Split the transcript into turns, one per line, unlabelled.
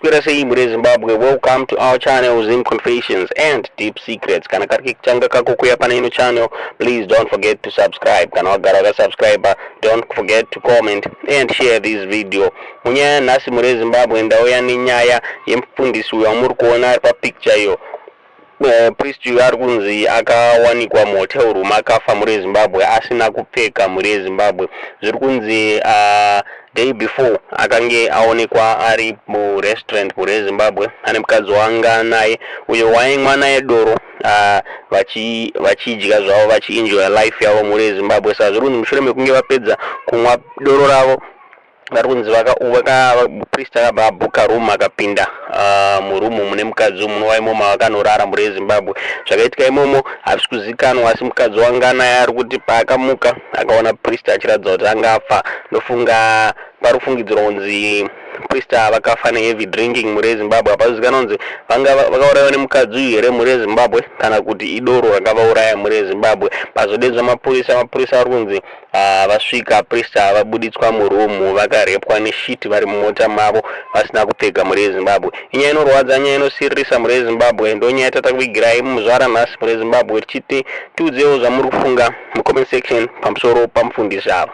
Maswera sei mhuri yeZimbabwe? Welcome to our channel, Zim Confessions and Deep Secrets. Kana kari kekutanga kako kuya pane ino channel, please don't forget to subscribe. Kana wagara wakasubscribe, don't forget to comment and share this video. Munyaya nhasi, mhuri yeZimbabwe, ndauya nenyaya yemufundisi uyo wamuri kuona ari papicture iyo. Priest uyu ari kunzi akawanikwa muhotel room akafa, mhuri yeZimbabwe, asina kupfeka. Mhuri yeZimbabwe, zviri kunzi day before akange aonekwa ari murestaurant, mhuri yeZimbabwe, ane mukadzi wanga naye uyo waimwa naye doro, vachidya zvavo, vachienjoya life yavo, mhuri yeZimbabwe. Saka zviri kunzi mushure mekunge vapedza kumwa doro ravo, vari kunzi priest akabva abhuka room, akapinda muroom mune mukadzi munova imomo vakanorara. Mhuri yeZimbabwe, zvakaitika imomo hazvisi kuzikanwa, asi mukadzi wanga naye ari kuti paakamuka akaona priest achiratidza kuti anga afa. Ndofunga pari kufungidzirwa kunzi priest vakafa neheavy drinking. Mhuri yeZimbabwe, hapazikanwa kunzi vakaurayiwa nemukadzi uyu here, mhuri yeZimbabwe, kana kuti idoro rakavauraya. Mhuri yeZimbabwe, pazodaidzwa mapurisa, mapurisa ari kunzi vasvika, priest vabuditswa muroom vakarepwa nesheet vari mumota mavo vasina kupfeka. Mhuri yeZimbabwe, inyaya inorwadza, nyaya inosiririsa. Mhuri yeZimbabwe, ndo nyaya tatakuvigirai muzuva ranhasi. Mhuri yeZimbabwe, tichiti tiudzewo zvamuri kufunga mucomment section pamusoro pamufundisi ava.